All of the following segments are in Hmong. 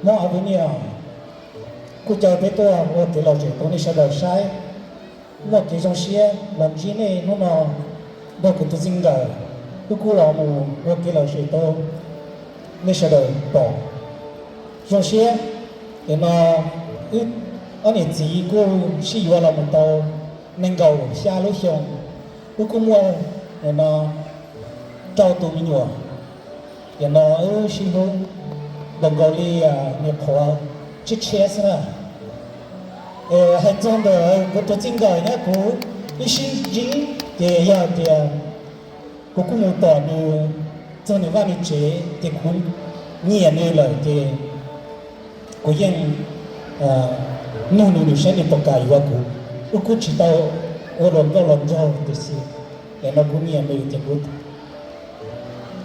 Hmoob Avenir kuj caw peb tuaj ua kev lom zem rau nej sawv daws saib. Muaj kev zoo siab los ntsib nej hnub no nrog kuv tus txij nkawm, wb kuj los mus ua kev lom zem rau nej sawv daws pom. Zoo siab, nim no wb ob niam txiv kuj sib yuav los mus tau nees nkaum xya lub xyoo, wb kuj muaj nim no rau tus me nyuam. Nim no wb sib hlub npaum nkaus li niam qhuav tshiab tshiab xwb na. Hais txog ntawm kuv tus txij nkawm nyob kuv ib sib ntsib ces yog tias kuv kuj mus pom nws txog nws vaj nws tsev ces kuv nyiam nws lawm ces kuv yeej nug nws, nws saib nws puas kam yuav kuv. Wb kuj tsis tau ua luag nkauj luag nraug tiam sis nim no kuv nyiam nws ces kuv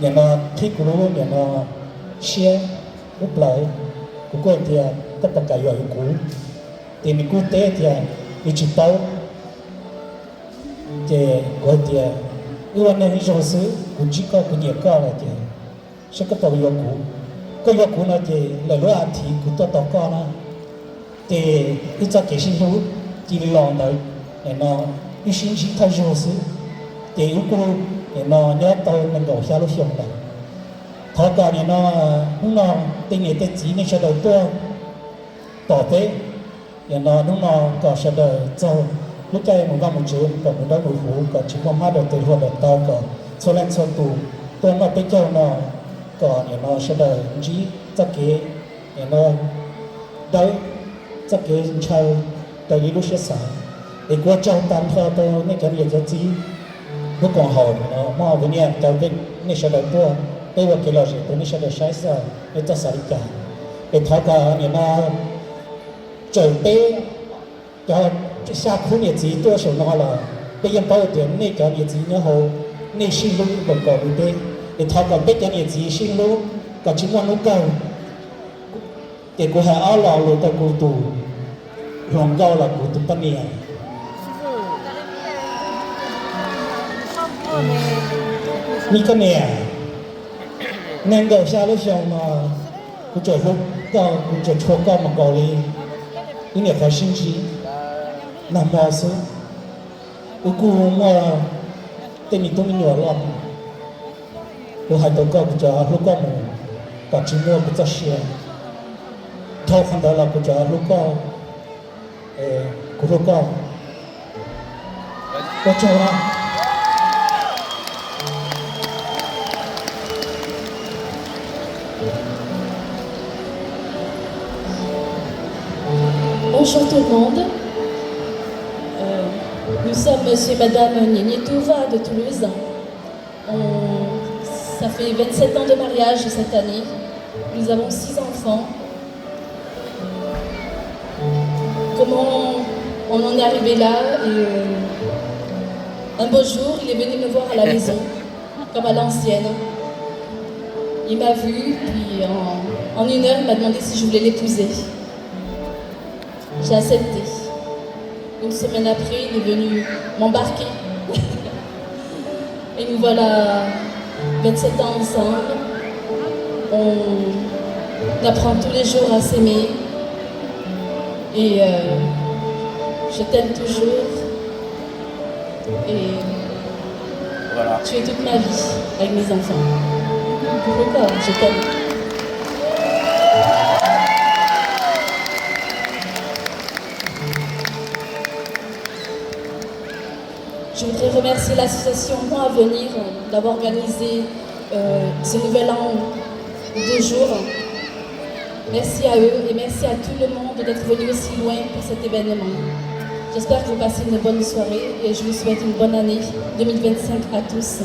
nim no qhib kuv lub nim no siab lub plawv, kuv kuj hais tias koj puas kam yuav kuv, ces nws kuj teb tias nws tsis paub. Ces kuv hais tias wb ua neeg ib zaug xwb, kuv ntsib koj kuv nyiam koj lawm ces saib koj puas yuav kuv. Koj yuav kuv no ces lawm lub a thiv kuv tuaj tos koj na. Ces wb txoj kev sib hlub cia li los ntawd, nim no wb sib ntsib thawj zaug xwb, ces wb kuj nim no nyob tau nees nkaum xya lub xyoo lawm. Thov kom nim no hnub no tej niam tej txiv nej sawv daws tuaj tom peb, nim no hnub no kom sawv daws txog lub caij mus vaj mus tsev kom mus dawb mus huv, kom tsis muaj hmab dawm tes hluas dawm taw, kom txhua leej txhua tus tuaj noj peb caug no, kom nim no sawv daws ntsib txoj kev nim no dawb, txoj kev ntshaw raws li lub siab xav. Es kuv ua tsaug tag nrho rau nej cov niam cov txiv lub koom haum no, Hmoob Avenir caw nej sawv daws tuaj, peb ua kev lom zem rau nej sawv daws saib xwb, nej txhob xav li cas. Es thov kom nim no txawm peb cov xya khub niam txiv tuaj saum no los peb yeej paub tias nej cov niam txiv nyob hauv, nej sib hlub npaum nkaus li peb. Es thov kom peb cov niam txiv sib hlub kom tsis muaj hnub kawg. Ces kuv hais ob lo lus rau kuv tus hluas nkauj los kuv tus poj niam. Me koj niam, nees nkaum xya lub xyoo no kuv tsuas hlub koj, kuv tsuas tshua koj mus nkaus li wb niam qhuav sib ntsib nag hmo xwb. Wb kuj muaj tej me tub me nyuam loj, kuv hais rau koj kuv tsuas hlub koj mus kom tsis muaj kuv txoj sia. Dhau qhov ntawd los kuv tsuas hlub koj, kuv hlub koj. Ua tsaug na. Bonjour tout le monde. Euh, nous sommes monsieur et madame Nienietouva de Toulouse. On- ça fait vingt-sept ans de mariage cette année. Nous avons six enfants. Comment on en est arrivé là ? Et, euh, un beau jour, il est venu me voir à la maison, comme à l'ancienne. Il m'a vu, puis en, en une heure, il m'a demandé si je voulais l'épouser. J'ai accepté. Une semaine après, il est venu m'embarquer. Et nous voilà vingt-sept ans ensemble. On apprend tous les jours à s'aimer. Et, euh, je t'aime toujours. Et voilà. Tu es toute ma vie avec mes enfants. Coucou, je t'aime. Je voudrais remercier l'association Hmoob Avenir, euh, d'avoir organisé, euh, ce nouvel an de jour. Merci à eux et merci à tout le monde d'être venu aussi loin pour cet événement. J'espère que vous passez une bonne soirée et je vous souhaite une bonne année deux mille vingt-cinq à tous.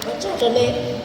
Ua tsaug rau nej.